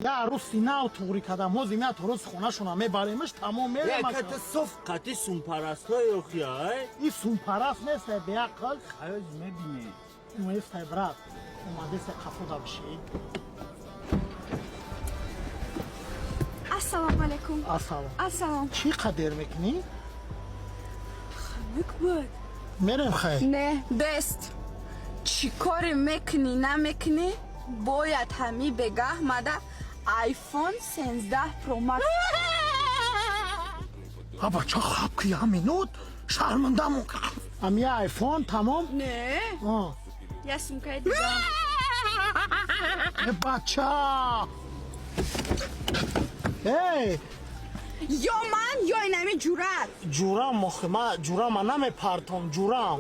Я арӯси нав туғрӣ кардам, ҳозир меяд ҳороси хонашона мебаремаш, тамом мерем. Яка ту соф қати сумпарастҳои охи, ай? И сумпараст нестай, беақл. Хаёз мебинӣ. Нестай, брат, омадестай, қафо давши. Ассалому алайкум. Ассалом. Ассалом. Чӣ қадер мекунӣ? Ханук буд. Мерем, хай. Не, бест. Чӣ коре мекунӣ, намекунӣ, бояд ҳами бегаҳ мада iPhone 13 Pro Max. Аба, ча хаб ки я минут шармандамон. Ами айфон тамом? Не. Я сумкаи дига. Э, бача, эй! Ё ман, ё инами ҷурат. Ҷурам охи, ма ҷурама намепартом, ҷурам.